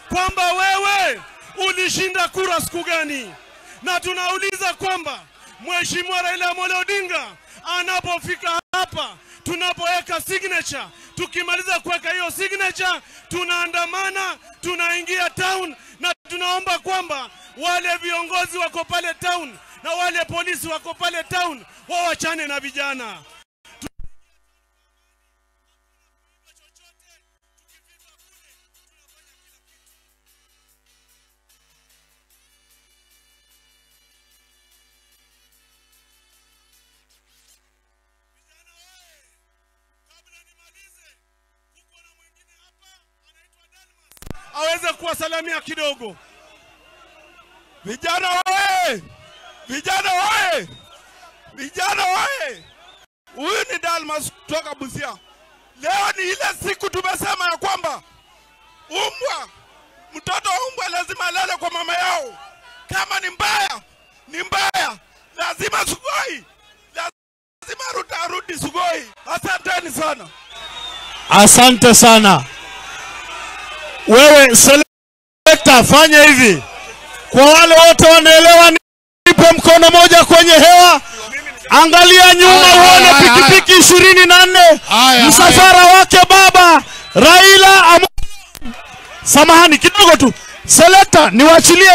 kwamba wewe ulishinda kura siku gani? Na tunauliza kwamba Mheshimiwa Raila Amolo Odinga anapofika hapa, tunapoweka signature, tukimaliza kuweka hiyo signature, tunaandamana, tunaingia town, na tunaomba kwamba wale viongozi wako pale town na wale polisi wako pale town wawachane na vijana. Aweze kuwasalamia kidogo. Vijana oye! Vijana oye! Vijana oye! Huyu ni Dalmas kutoka Busia. Leo ni ile siku tumesema ya kwamba umbwa, mtoto umbwa lazima alale kwa mama yao. Kama ni mbaya, ni mbaya. Lazima Sugoi. Lazima Ruto arudi Sugoi. Asanteni sana. Asante sana. Wewe selector, fanya hivi. Kwa wale wote wanaelewa, nipe mkono moja kwenye hewa. Angalia nyuma uone pikipiki 24 msafara wake baba Raila Amolo. Samahani kidogo tu. Selector, niwachilie.